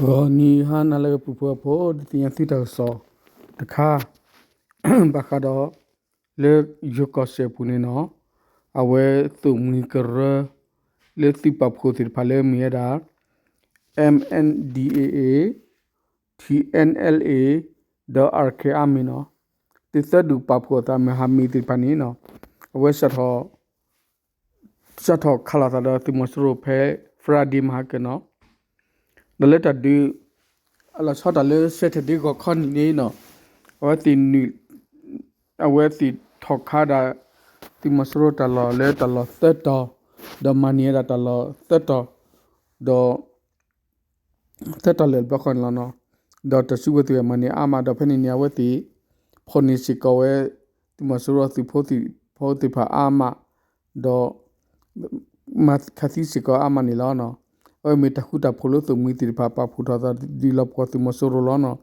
ဂီၤနံၤဟါနၤလၢအဂ့ၤ ပူၤဖုဖိ ဒုးသ့ၣ်ညါသုတၢ်ကစီၣ်တခါ ဘၣ်ဃးဒီး လၢယိၤကီၢ်စဲၣ်ပူၤန့ၣ်နီၤ, အဝဲသိၣ်မှံကရၢ လၢသုးပာ်ဖှိၣ်သ့ၣ်တဖၣ်လၢမ့ၢ်ဝဲဒၣ် M N D A A, T N L A ဒီး Arakan Army နီၤ, သုသၢဒူၣ်ပာ်ဖှိၣ်အသး မဟာမိတ် သ့ၣ်တဖၣ်န့ၣ်နီၤ, အဝဲ စးထီၣ်ခးလိာ်သးဒီးသုးမီၤစိရိၤဖဲ Friday မဟါကနီၤ, ဒီးလၢတၢ်ဒုး လီၤဆီဒၣ်တၢ်လၢ Saturday ဂီၤခီနံၤန့ၣ်နီၤ, အဝဲသ့ၣ် အဝဲသ့ၣ်ထီၣ်ခးဒၣ် သုးမီၤစိရိၤတၢ်လီၢ်လၢတၢ်လီၢ်သၢတီၤ, ဒီးမၤန့ၢ်ဝဲဒၣ်တၢ်လီၢ်သၢတီၤ, ဒီး သၢတီၤလၢာ်တဘျီဃီန့ၣ်လီၤနီၤ, ဒီးတၢ်စုကဝဲၤသ့ၣ်တဖၣ်မၤန့ၢ်အါမး ဒီးဖဲန့ၣ်န့ၣ် အဝဲသ့ၣ် ဖီၣ်န့ၢ်စ့ၢ်ကီးဝဲ သုးမီၤစိရိၤသုးဖိသ့ၣ်တဖၣ်အါမး, ဒီး မၤခးသံစ့ၢ်ကီးအါမးန့ၣ်လီၤ. အဝဲမ့ၢ်တၢ်ဃူတၢ်ဖိးလၢသိၣ်မှံသ့ၣ်တဖၣ် ပာ်ဖှိၣ်ထီၣ်သးဒ်လီၤပှီၢ်သုးမီၤစိရိၤလီၤနီၤ.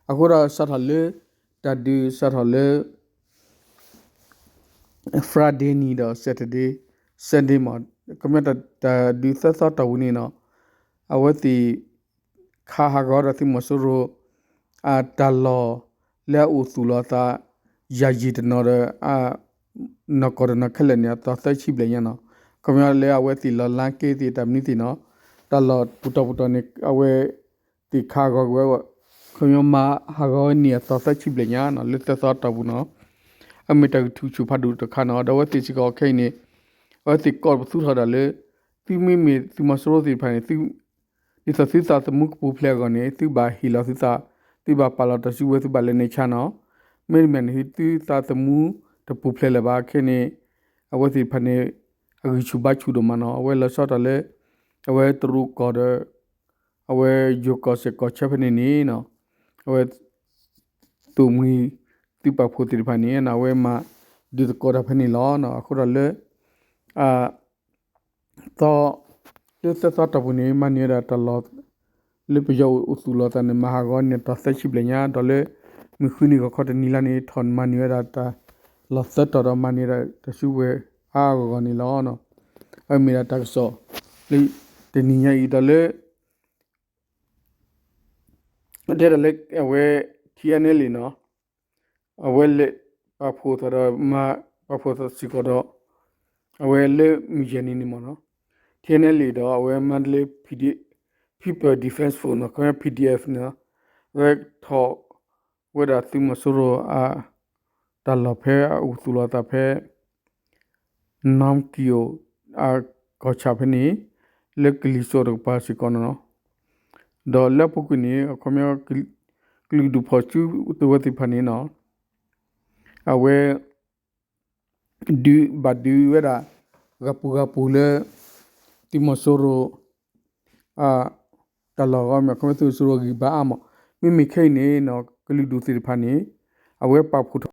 အဃိဒီးစးထီၣ်လၢ တၢ်ဒုးစးထီၣ်လၢ Friday နံၤဒီး Saturday, Sunday မး, ခီပညီတၢ်ဒုးသၢသီတီၢ်ပူၤန့ၣ်နီၤ, အဝဲသ့ၣ် ခးဟးဂီၤဒီးသုးမီၤစိရိၤ အတၢ်လီၢ်လၢအအိၣ်သူၣ်လီၤအသး ယၤယံၤတနီၤဒီး နီၢ်ကီၢ်တနီၤခဲလၢာ်န့ၣ် အသီသၢဆံဘျဲၣ်ညါနီၤ. ခီပညီလၢအဝဲသ့ၣ်လီၤလၢက့သ့ၣ်တၢ်မနုၤသ့ၣ်နီၤ, တၢ်လီၢ်ပူၤတီၢ်ပူၤတီၢ်န့ၣ် အဝဲသ့ၣ်ခးဟးဂီၤဝဲ ခီပညီမၤဟးဂီၤဝဲန့ၣ်အသီသၢဆံဘျဲၣ်ညါနီၤ လၢသၢသီတီၢ်ပူၤနီၤ. အမ့ၢ်တၢ်ကထုးဆူၣ်ဖးဒိၣ်တခါနီၤ. ဒီးအဝဲသ့ၣ်စ့ၢ်ကီးခဲအံၤန့ၣ် အဝဲသ့ၣ်ကိးပသူထီၣ်ဒၣ်လၢ သုမ့မ့ၢ်သုးမီၤစိရိၤသ့ၣ်တဖၣ်န့ၣ် ဒ်သိးသုသးသမူကပူၤဖျဲးအဂီၢ်န့ၣ် သုဘၣ်ဟ့ၣ်လီၤသုသး, သုဘၣ်ပာ်လီၤတၢ်စုကဝဲၤ သုဘၣ်လဲၤန့ၢ်ဆါနီၤ. မ့တမ့ၢ်န့ၣ် သုသးသမူတပူၤဖျဲးလၢၤဘၣ်. ခဲအံၤန့ၣ် အဝဲသ့ၣ်တဖၣ်န့ၣ် အဂံၢ်ဆူၣ်ဘါဆူၣ်ဒိၣ်မးနီၤ. အဝဲလီၤဆီဒၣ်တၢ်လၢ အဝဲတရူးကီၢ်ဒီး အဝဲယိၤကီၢ်စဲၣ်ကီၢ်ဆၢဖဲန့ၣ်န့ၣ်နီၤ, အဝဲ သိၣ်မှံ သုးပာ်ဖှိၣ်သ့ၣ်တဖၣ်န့ၣ် အဝဲမၤဒုးသကိးတၢ်ဖဲန့ၣ်လီၤ. အဃိဒီးလၢ သီ လၢသၢသီတီၢ်ပူၤန့ၣ် မၤန့ၢ်ဝဲဒၣ်တၢ်လီၢ် လၢပယီၤအိၣ်သူၣ်လီၤသးန့ၣ် မၤဟးဂီၤန့ၢ်အသီသၢဆံဘျဲၣ်ညါ, ဒီးလၢမုၢ်ဃုနံၤဂီၤခီတနံၤလါန့ၣ် ထီၣ်မၤန့ၢ်ဝဲဒၣ်တၢ်လီၢ်သၢတီၤဒီးမၤန့ၢ်ဝဲဒၣ်တၢ်စုကဝဲၤအါအါဂီၢ်ဂီၢ်န့ၣ်လီၤ. အဝဲမ့ၢ်ဒၣ်တၢ်ကစီၣ် လၢတနံၤညါအံၤဒီးလၢ တဲဒၣ်လၢအဝဲ T N L A နီၤ, အဝဲလဲၤပာ်ဖှိၣ်သးဒီးမၤပာ်ဖှိၣ်သးစ့ၢ်ကီးဒီး အဝဲလၢမုၢ်ယဲၢ်နံၤန့ၣ်မ့ၢ်နီၤ, T N L A ဒီးအဝဲမၤတလ့ People Defense Force နီၤ, ခီ P D F န့ၣ် အဝဲထီၣ်ဝဲဒၣ်သုးမီၤစိရိၤအ တၢ်လီၢ်ဖဲအအိၣ်သူၣ်လီၤသးဖဲ နၢကံၣ်အိၣ် အကီၢ်ဆၣ်ဖဲန့ၣ် လၢကလံၤစိးတကပၤစ့ၢ်ကီးန့ၣ်လီၤ. ဒီးလၢအပူၤကွံာ်န့ၣ် အခီပညီ ကလုာ်ဒူၣ်ဖီၣ်စုသုးဝဲသ့ၣ်တဖၣ်န့ၣ်နီၤ, အဝဲ ဒုးဘၣ်ဒုးဝဲဒၣ် ဂၤပူၤဂၤပူၤလၢ သုးမီၤစိရိၤ တၢ်လီၢ်အဂီၢ် မ့ၢ်ခီပညီသုးမီၤစိရိၤဂံၢ်ဘါအါမး, မ့မ့ၢ်ခဲအံၤန့ၣ် ကလုာ်ဒူၣ်သ့ၣ်တဖၣ်န့ၣ် အဝဲပာ်ဖှိၣ်ထီၣ်